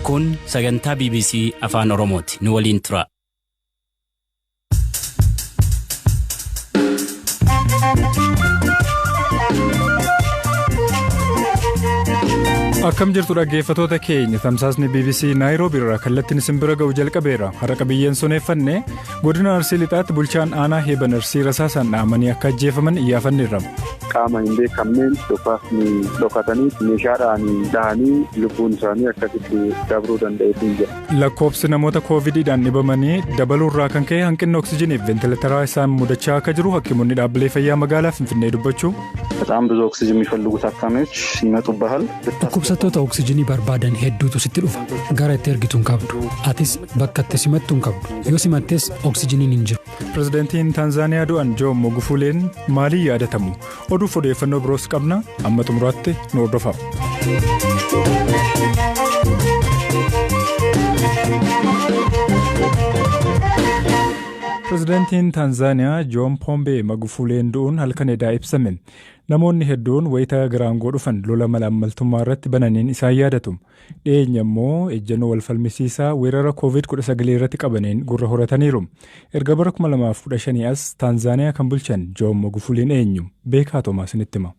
Kun sagantaa BBC Afaan Oromooti. Nu waliin tura. Akkam jirtu dhaggeeffatoota keenya, tamsaasni BBC Naayiroobii irraa kallattiin isin bira ga'u jalqabeera. Har'a qabiyyeen soneeffanne godina Arsii Lixaatti bulchaan aanaa Heeban Arsii rasaasaan dhahamanii akka ajjeefaman iyyaafanneerra. Qaama hin beekamneen dhukaasni dhokatanii meeshaadhaan dhahanii lubbuun isaanii akkasitti dabruu danda'eetu jira. Lakkoofsi namoota koovidiidhaan dhibamanii dabaluurraa kan ka'e hanqinni oksijiniif veentileetaraa isaan mudachaa akka jiru hakiimonni dhaabbilee fayyaa magaalaa Finfinnee dubbachuu. በጣም ብዙ ኦክሲጅን የሚፈልጉ ታካሚዎች ይመጡብሃል። Dhukkubsattoota oksijinii barbaadan hedduutu sitti dhufa. Gara itti ergitu hin qabdu. Atis bakka itti simattu hin qabdu. Yoo simattes oksijiniin hin jiru. Pirezidaantiin Taanzaaniyaa du'an Joon Mogufuuleen maaliin yaadatamu? Oduuf odeeffannoo biroos qabna, amma xumuraatti nu hordofaa. Pirezidaantiin Taanzaaniyaa Joon Poombee Magufuuleen du'uun halkan edaa ibsame. Namoonni hedduun wayita gara aangoo dhufan lola malaammaltummaa irratti bananiin isaan yaadatu. Dhiyeenya immoo ejjennoo wal falmisiisaa weerara Covid-19 irratti qabaniin gurra horataniiru. Erga bara 2015 as Taanzaaniyaa kan bulchan Joon Magufuuleen eenyu? Beekaa Toomaas nitti hima.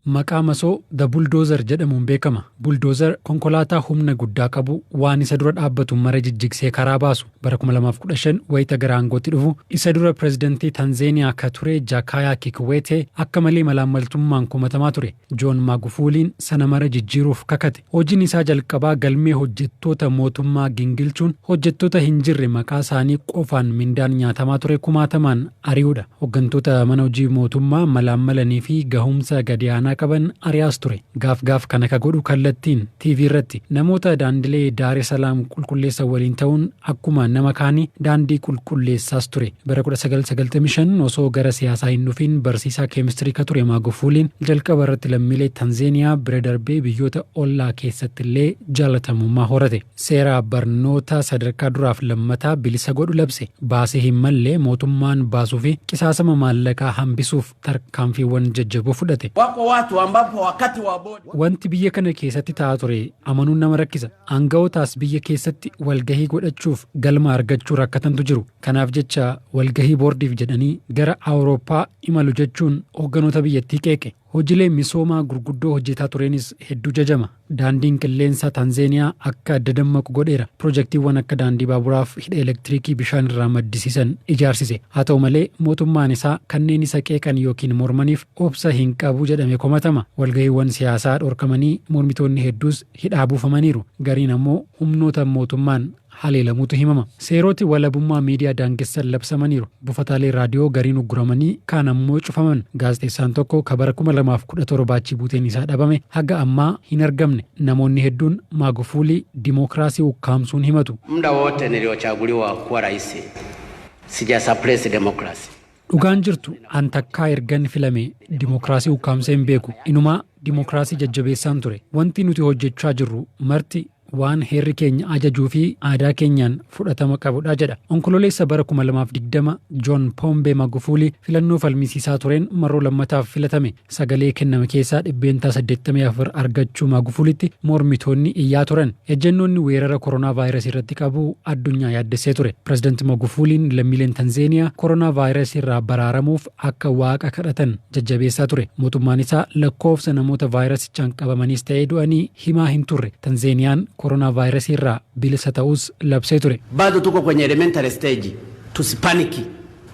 Maqaa masoo The Bulldozer jedhamuun beekama. Bulldozer konkolaataa humna guddaa qabu, waan isa dura dhaabbatu mara jijjigsee karaa baasu. Bara 2015 wayita gara aangootti dhufu isa dura pirezidantii Tanzeeniyaa ka ture Jakaayaa Kikwete akka malee malaammaltummaan komatamaa ture. Joon Magufuuliin sana mara jijjiiruuf kakate. Hojiin isaa jalqabaa galmee hojjettoota mootummaa gingilchuun hojjettoota hin jirre maqaa isaanii qofaan mindaan nyaatamaa ture kumaatamaan ari'uudha. Hooggantoota mana hojii mootummaa malaammalanii fi gahumsa gadi aanaa qaban ari'aas ture. Gaaf gaaf kana ka godhu kallattiin TV irratti namoota daandilee Daar Salaam qulqulleessan waliin ta'uun akkuma nama kaanii daandii qulqulleessaas ture. Bara 1995 osoo gara siyaasaa hin dhufin barsiisaa keemistirii ka ture Maagufuuliin jalqaba irratti lammiilee Tanzeeniyaa bira darbee biyyoota ollaa keessatti illee jaalatamummaa horate. Seera barnoota sadarkaa duraaf lammataa bilisa godhu labse. Baasii hin mallee mootummaan baasuu fi qisaasama maallaqaa hambisuuf tarkaanfiiwwan jajjaboo fudhate. Wako watu ambapo wakati wa bodi Wanti biyya kana keessatti ta'aa ture amanuun nama rakkisa. Aanga'ootaas biyya keessatti walgahii godhachuuf galma argachuu rakkatantu jiru. Kanaaf jecha walgahii boordiif jedhanii gara Awurooppaa imalu jechuun hoogganoota biyyattii qeeqe. Hojiilee misoomaa gurguddoo hojjetaa tureenis hedduu jajama. Daandiin qilleensaa Tanzeeniyaa akka dadammaqu godheera. Pirojektiiwwan akka daandii baaburaaf hidha elektiriikii bishaan irraa maddisiisan ijaarsise. Haa ta'u malee mootummaan isaa kanneen isa qeeqan yookiin mormaniif obsa hin qabu jedhame komatama. Walgahiiwwan siyaasaa dhorkamanii mormitoonni hedduus hidhaa buufamaniiru. Gariin ammoo humnoota mootummaan haleelamuutu himama. Seeroti walabummaa miidiyaa daangessan labsamaniiru. Buufataalee raadiyoo gariin ugguramanii kaan ammoo cufaman. Gaazexeessaan tokko ka bara 2017 achi buuteen isaa dhabame haga ammaa hin argamne. Namoonni hedduun Maagufuulii dimookiraasii ukkaamsuun himatu. Muda wote niliochaguliwa kuwa rais sija suppress democracy. Dhugaan jirtu an takkaa ergan filame dimookiraasii ukkaamsee hin beeku. Inumaa dimookiraasii jajjabeessaan ture. Wanti nuti hojjechaa jirru marti waan heerri keenya ajajuu fi aadaa keenyaan fudhatama qabudha jedha. Onkololeessa bara 2020 Joon Pombe Magufuli filannoo falmisiisaa tureen marroo lammataaf filatame. Sagalee kenname keessaa 84% argachuu Magufulitti mormitoonni iyyaa turan. Ejjennoonni weerara koronaa vaayirasii irratti qabu addunyaa yaaddessee ture. Pireezidaanti Magufuliin lammiileen Tanzeeniyaa koronaa vaayirasii irraa baraaramuuf akka waaqa kadhatan jajjabeessaa ture. Mootummaan isaa lakkoofsa namoota vaayirasichaan qabamaniis ta'ee du'anii himaa hin turre. Tanzeeniyaan koronaa vaayirasii irraa bilisa ta'us labsee ture. Bado tuko kwenye elementary stage, tusipaniki,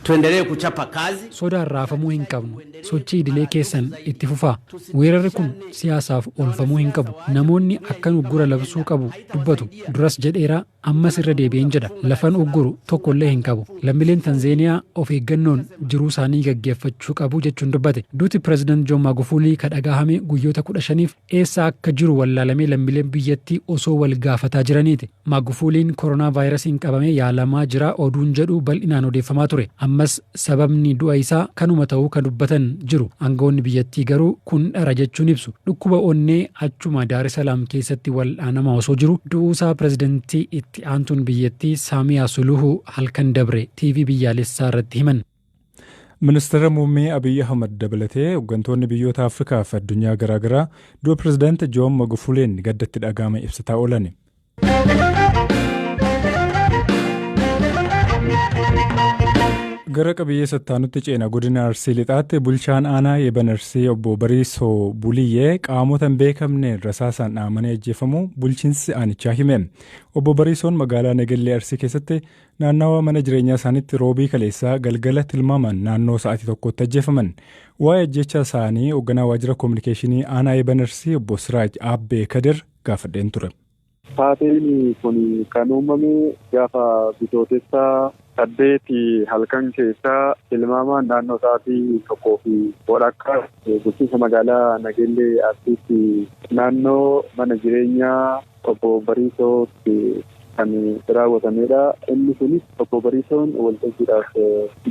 tuendelee kuchapa kazi. Sodaan raafamuu hin qabnu. Sochii idilee keessan itti fufaa. Weerarri kun siyaasaaf oolfamuu hin qabu. Namoonni akkan uggura labsuu qabu dubbatu. Duras jedheera, ammas irra deebi'een jedha. Lafan ugguru tokkollee hin qabu. Lammiileen Tanzeeniyaa of eeggannoon jiruu isaanii gaggeeffachuu qabu jechuun dubbate. Duuti pireezidaant Joon Magufulii ka dhagahame guyyoota 15f eessa akka jiru wallaalamee lammiileen biyyattii osoo wal gaafataa jiraniiti. Magufuliin koronaa vaayirasiin qabamee yaalamaa jira oduun jedhu bal'inaan odeeffamaa ture. Ammas sababni du'a isaa kanuma ta'uu kan dubbatan jiru. Aangawoonni biyyattii garuu kun dhara jechuun ibsu. Dhukkuba onnee achuma Daar Salaam keessatti wal'aanamaa osoo jiru du'uusaa pireezidantii itti aantuun biyyattii Saamiyaa Suluhu halkan dabre TV biyyaalessaa irratti himan. Ministeera Muummee Abiyyi Ahmad dabalatee hooggantoonni biyyoota Afrikaa fi addunyaa garaagaraa du'a pireezidaanti Joon Magufuleen gaddatti dhaga'ame ibsataa oolan. Gara qabiyyee sattaanutti ceena. Godina Arsii Lixaatti bulchaan aanaa Eeban Arsii obbo Bariisoo Buliyyee qaamota hin beekamneen rasaasaan dhahamanii ajjeefamuu bulchiinsi aanichaa hime. Obbo Bariisoon magaalaa Nagellee Arsii keessatti naannawa mana jireenyaa isaaniitti roobii kaleessaa galgala tilmaaman naannoo sa'aatii 1tti ajjeefaman. Waa'ee ajjeechaa isaanii hoogganaa waajjira koominikeeshinii aanaa Eeban Arsii obbo Siraaj Aabbee Kadir gaafadheen ture. Taateen kun kan uumame gaafa Bitootessaa 8 halkan keessaa tilmaamaan naannoo sa'aatii 1:30 bulchiinsa magaalaa Nagellee Arsiitti naannoo mana jireenyaa obbo Bariisootti kan raawwatamedha. Inni kunis obbo Bariisoon waltajjiidhaaf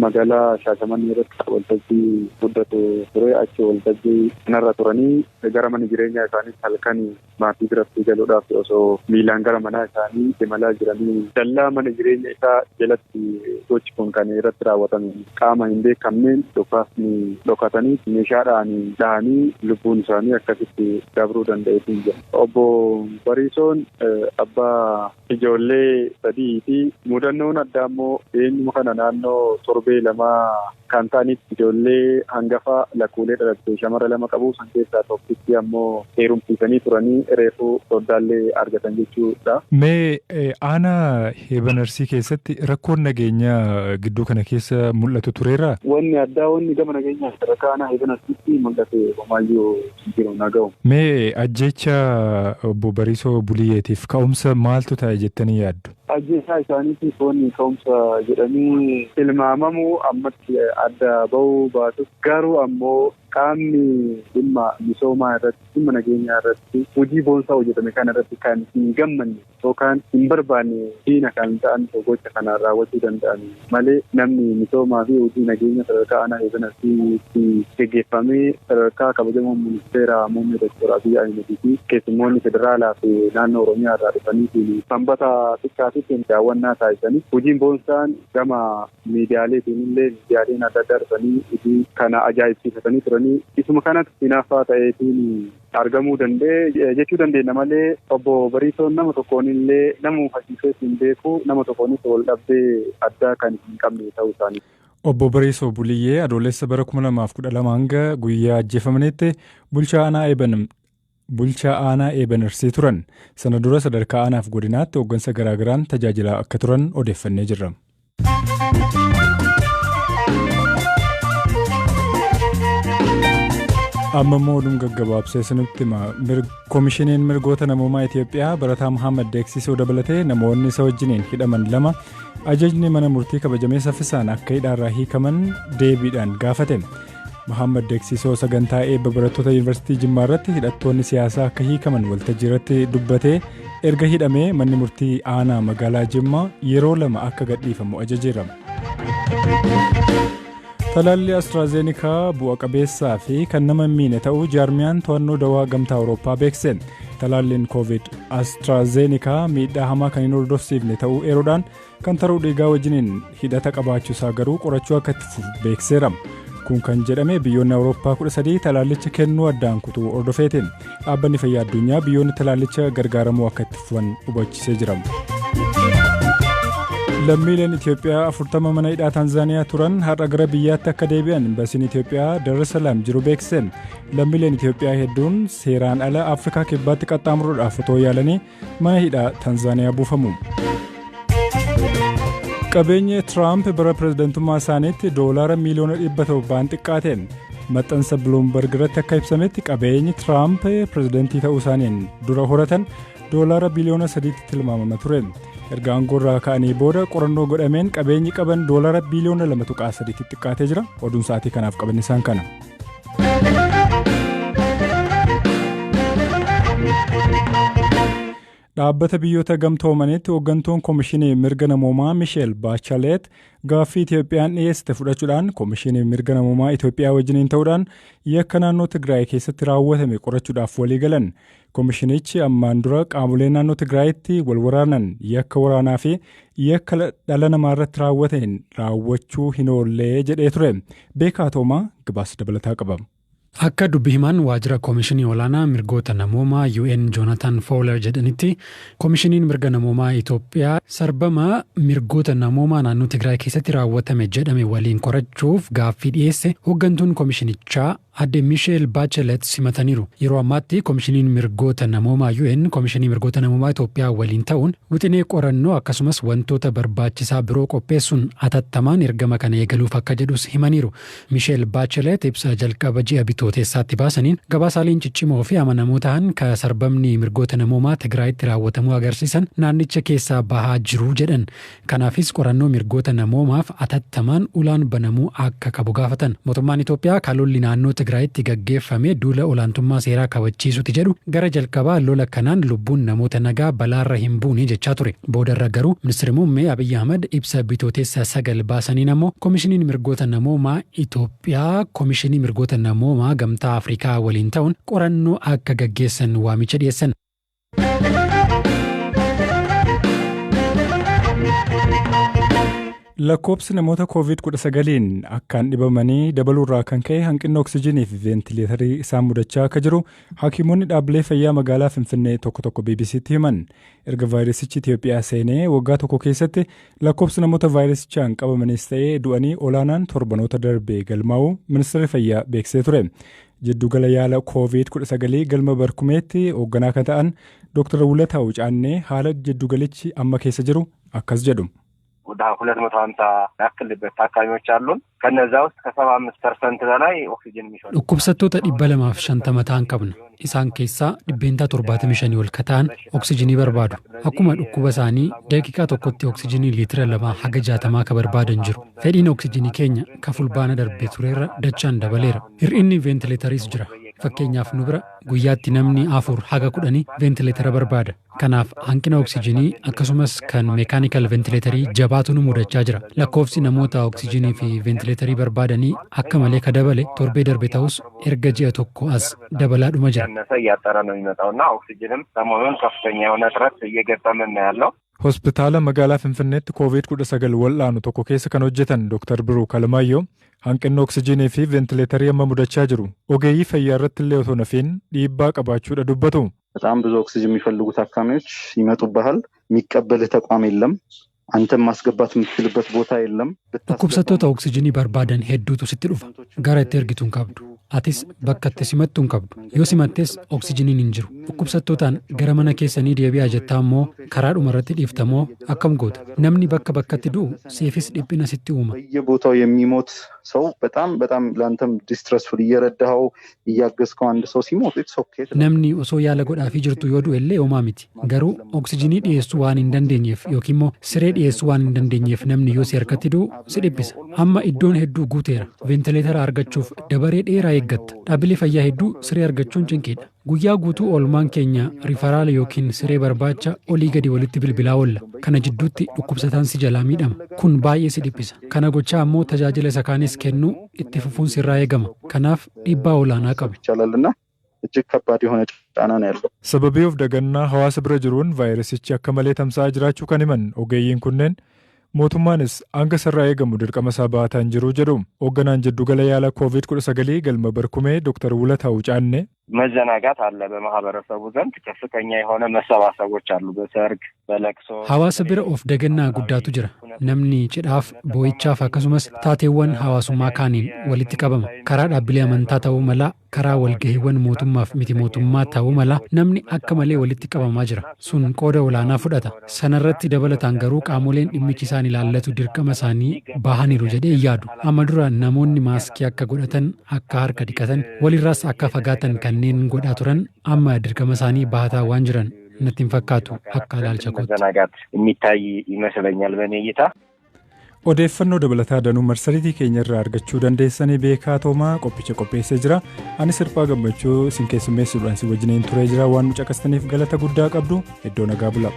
magaalaa Shaashamannee irratti waltajjii guddatu ture. Achi waltajjii kanarra turanii gara mana jireenyaa isaaniitti halkan maatii biratti galuudhaaf osoo miilaan gara manaa isaanii imalaa jiranii dallaa mana jireenya isaa jalatti gochi kun kan irratti raawwatame qaama hin beekamneen dhukaasni dhokatanii meeshaadhaan dhahanii lubbuun isaanii akkasitti dabruu danda'eetiin jira. Obbo Bariisoon abbaa ijoollee 3 fi mudannoon addaa immoo eenyuma kana naannoo torbee 2 kan ta'anitti ijoollee hangafa lakkuulee dhalatte shamara 2 qabu san keessaa tokkitti ammoo heerumsiisanii turanii reefuu soddaallee argatan jechuudha. Mee aanaa Heeban Arsii keessatti rakkoon nageenyaa gidduu kana keessa mul'atu tureeraa? Wanni addaa wanni gama nageenyaa sadarkaa aanaa Heeban Arsiitti mul'ate homaayyuu hin jiru naga'u. Mee ajjeecha obbo Bariisoo Buliyyeetiif ka'umsa maaltu ta'e jettanii yaaddu? Ajjeechaa isaaniitiif wanni ka'umsa jedhamee tilmaamamu ammatti adda bahuu baatus garuu ammoo qaamni dhimma misoomaa irratti dhimma nageenyaa irratti hojii boonsaa hojjetame kana irratti kan hin gammanne yookaan hin barbaanne diina kan ta'an gocha kana raawwachuu danda'an malee namni misoomaa fi hojii nageenya sadarkaa aanaa Heeban Arsiitti geggeeffamee sadarkaa kabajamoo ministeera muummee Dr. Abiy Ahmed fi keessummoonni federaalaa fi naannoo Oromiyaa irraa dhufanii sanbata xiqqaatitti daawwannaa taasisanii hojiin boonsaan gama miidiyaaleetiin illee miidiyaaleen adda addaa dhufanii hojii kana ajaa'ibsiifatanii turanii isuma kanatti hinaaffaa ta'eetiin argamuu danda'e jechuu dandeenya malee obbo Bariisoon nama tokkoon illee nama mufachiisee hin beeku nama tokkoonis wal dhabdee addaa kan hin qabne ta'uu isaanii. Obbo Bariisoo Buliyyee adoolessa bara 2012 hanga guyyaa ajjeefamanitti bulchaa aanaa Eeban Arsii turan. Sana dura sadarkaa aanaaf godinaatti hooggansa garaagaraan tajaajilaa akka turan odeeffannee jirra. Amma immoo oduun gaggabaabsee isinitti hima. Koomishiniin mirgoota namoomaa Itoophiyaa barataa Muhammad Deeksisoo dabalatee namoonni isa wajjiniin hidhaman 2 ajajni mana murtii kabajamee saffisaan akka hidhaarraa hiikaman deebiidhaan gaafate. Muhammad Deeksisoo sagantaa eebba barattoota Yuunivarsiitii Jimmaa irratti hidhattoonni siyaasaa akka hiikaman waltajjii irratti dubbatee erga hidhamee manni murtii aanaa magaalaa Jimmaa yeroo 2 akka gadhiifamu ajajeera. Talaalli AstraZeneca bu'a qabeessaa fi kan nama hin miine ta'uu jaarmiyaan to'annoo dawaa gamtaa Awurooppaa beekse. Talaalliin Covid AstraZeneca miidhaa hamaa kan hin hordofsiifne ta'uu eeruudhaan kan taruu dhiigaa wajjiniin hidhata qabaachuusaa garuu qorachuu akka itti fufu beekseera. Kun kan jedhame biyyoonni Awurooppaa 13 talaallicha kennuu addaan kutuu hordofeetiin. Dhaabbanni fayyaa addunyaa biyyoonni talaallicha gargaaramuu akka itti fufan hubachiisee jira. Lammiileen Itoophiyaa 40 mana hidhaa Taanzaaniyaa turan har'a gara biyyaatti akka deebi'an Embasiin Itoophiyaa Dar es Salaam jiru beeksise. Lammiileen Itoophiyaa hedduun seeraan ala Afrikaa kibbaatti qaxxaamuruudhaaf otoo yaalanii mana hidhaa Taanzaaniyaa buufamu. Qabeenyi Tiraamp bara pirezidantummaa isaaniitti $700 miiliyoona xiqqaate. Maxxansa Bloomberg irratti akka ibsametti qabeenyi Tiraamp pirezidantii ta'uu isaaniin dura horatan $3 biliyoona tilmaamama ture. Erga aangoo irraa ka'anii booda qorannoo godhameen qabeenyi qaban $2.3 biliyoona xiqqaatee jira. Oduun sa'aatii kanaaf qaban isaan kana. Dhaabbata biyyoota gamtoomanitti hooggantuun Koomishinii Mirga Namoomaa Misheel Baachaleet gaaffii Itoophiyaan dhiyeessite fudhachuudhaan Koomishinii Mirga Namoomaa Itoophiyaa wajjiniin ta'uudhaan yakka naannoo Tigraay keessatti raawwatame qorachuudhaaf walii galan. Koomishinichi ammaan dura qaamolee naannoo Tigraayitti wal waraanan yakka waraanaa fi yakka dhala namaa irratti raawwateen raawwachuu hin oollee jedhee ture. Beekaa Toomaa gabaasa dabalataa qaba. Akka dubbi himaan waajjira Koomishinii Olaanaa Mirgoota Namoomaa UN Joonataan Fowler jedhanitti, Koomishiniin Mirga Namoomaa Itoophiyaa sarbama mirgoota namoomaa naannoo Tigraay keessatti raawwatame jedhame waliin qorachuuf gaaffii dhiyeesse hooggantuun koomishinichaa adde Misheel Baachelet simataniiru. Yeroo ammaatti Koomishiniin Mirgoota Namoomaa UN Koomishinii Mirgoota Namoomaa Itoophiyaa waliin ta'uun wixinee qorannoo akkasumas wantoota barbaachisaa biroo qopheessuun atattamaan ergama kana eegaluuf akka jedhus himaniiru. Misheel Baachelet ibsa jalqaba ji'a Bitootessaatti baasaniin, gabaasaaleen ciccimoo fi amanamoo ta'an ka sarbamni mirgoota namoomaa Tigraayitti raawwatamuu agarsiisan naannicha keessaa bahaa jiru jedhan. Kanaafis qorannoo mirgoota namoomaaf atattamaan ulaan banamuu akka qabu gaafatan. Mootummaan Itoophiyaa kan lolli naannoo Tigraayitti gaggeeffame duula olaantummaa seeraa kabachiisuuti jedhu, gara jalqabaa lola kanaan lubbuun namoota nagaa balaarra hin buune jechaa ture. Boodarra garuu Ministeerri Muummee Abiyyi Ahmad ibsa Bitootessa 9 baasaniin ammoo Koomishiniin Mirgoota Namoomaa Itoophiyaa Koomishinii Mirgoota Namoomaa Gamtaa Afrikaa waliin ta'uun qorannoo akka gaggeessan waamicha dhiyeessan. Lakkoobsi namoota COVID-19n akkaan dhibamanii dabaluurraa kan ka'e hanqinni oksijiinii fi veentileetarii isaan mudachaa akka jiru hakiimonni dhaabbilee fayyaa magaalaa Finfinnee tokko tokko BBCtti himan. Erga vaayirasichi Itoophiyaa seenee waggaa tokko keessatti lakkoobsi namoota vaayirasichaan qabamanis ta'ee du'anii olaanaan torbanoota darbe galmaa'uu ministeerri fayyaa beeksisee ture. Jiddugala yaala COVID-19 galma Barkumeetti hoogganaa kan ta'an Dr. Wulataw Caannee haala jiddugalichi amma keessa jiru akkas jedhu. ወደ 250 ያክል ታካሚዎች አሉን። ከነዛ ውስጥ ከ75% በላይ ኦክሲጅን የሚፈልጉ Dhukkubsattoota 250 ta'an qabna. Isaan keessaa 75% ol ka ta'an oksijinii barbaadu. Akkuma dhukkuba isaanii daqiiqaa tokkotti oksijinii liitira 2 haga 60 ka barbaadan jiru. Fedhiin oksijinii keenya ka Fulbaana darbee tureerra dachaan dabaleera. Hir'inni veentileetariis jira. Fakkeenyaaf, nu bira guyyaatti namni 4 haga 10 veentileetara barbaada. Kanaaf hanqina oksijinii akkasumas kan mechanical veentileetarii jabaatu nu mudachaa jira. Lakkoofsi namoota oksijinii fi veentileetarii barbaadanii akka malee ka dabale torbee darbe ta'us, erga ji'a tokko as dabalaadhuma jira. እያነሰ እያጠረ ነው የሚመጣው እና ኦክሲጅንም ሰሞኑን ከፍተኛ የሆነ እጥረት እየገጠመን ነው ያለው። Hospitaala magaalaa Finfinneetti COVID-19 wal'aanu tokko keessa kan hojjetan Dr. Biruu Kalamaayyoo, hanqinni oksijiinii fi veentileetarii amma mudachaa jiru ogeeyyii fayyaa irratti illee otoo nafiin dhiibbaa qabaachuudha dubbatu. በጣም ብዙ ኦክሲጅን የሚፈልጉ ታካሚዎች ይመጡብሃል። የሚቀበልህ ተቋም የለም። አንተም ማስገባት የምትችልበት ቦታ የለም። Dhukkubsattoota oksijinii barbaadan hedduutu sitti dhufa. Gara itti ergitu hin qabdu. Atis bakka itti simattu hin qabdu. Yoo simattes oksijiniin hin jiru. Dhukkubsattootaan gara mana keessanii deebi'aa jettaa immoo karaa dhumarratti dhiiftamoo akkam goota? Namni bakka bakkatti du'u siifis dhiphina sitti uuma. በየቦታው የሚሞት ሰው በጣም በጣም ለአንተም ዲስትረስፉል፣ እየረዳኸው እያገዝከው አንድ ሰው ሲሞት it's okay. Namni osoo yaala godhaafii jirtu yoo du'e illee homaa miti. Garuu oksijinii dhiyeessuu waan hin dandeenyeef yookiin immoo siree dhiyeessuu waan hin dandeenyeef namni yoo si harkatti du'u si dhiphisa. Amma iddoon hedduu guuteera. Veentileetara argachuuf dabaree dheeraa eeggatta. Dhaabbilee fayyaa hedduu siree argachuun cinqiidha. Guyyaa guutuu oolmaan keenya referral yookiin siree barbaacha olii gadi walitti bilbilaa oolla. Kana jidduutti dhukkubsataan si jalaa miidhama. Kun baay'ee si dhiphisa. Kana gochaa ammoo tajaajila isa kaanis kennuu itti fufuun sirraa eegama. Kanaaf dhiibbaa olaanaa qaba. ይቻላል እና እጅግ ከባድ የሆነ ጫና ነው ያለው። Sababii of dagannaa hawaasa bira jiruun vaayirasichi akka malee tamsa'aa jiraachuu kan himan ogeeyyiin kunneen, mootummaanis hanga sirraa eegamu dirqama isaa baataa hin jiru jedhu. Hoogganaan jiddugala yaala COVID-19 galma Barkumee Dr. Wulataw Caannee መዘናጋት አለ። በማህበረሰቡ ዘንድ ከፍተኛ የሆነ መሰባሰቦች አሉ። በሰርግ፣ በለቅሶ Hawaasa bira of dagannaa guddaatu jira. Namni cidhaaf, boo'ichaaf akkasumas taateewwan hawaasummaa kaaniin walitti qabama. Karaa dhaabbilee amantaa ta'uu mala, karaa walgahiiwwan mootummaaf miti mootummaa ta'uu mala, namni akka malee walitti qabamaa jira. Sun qooda olaanaa fudhata. Sanarratti dabalataan garuu qaamoleen dhimmichi isaan ilaallatu dirqama isaanii bahaniiru jedhee hin yaadu. Amma dura namoonni maaskii akka godhatan, akka harka dhiqatan, walirraas akka fagaatan kanneen godhaa turan amma dirqama isaanii bahataa waan jiran natti hin fakkaatu akka ilaalcha kootti. መዘናጋት የሚታይ ይመስለኛል በእኔ እይታ። Odeeffannoo dabalataa danuu marsariitii keenya irraa argachuu dandeessanii. Beekaa Toomaa qophicha qopheessee jira. Ani Sirphaa Gammachuu isin keessummeessuudhaan si wajjiniin turee jira. Waan nu caqastaniif galata guddaa qabdu. Iddoo nagaa bula.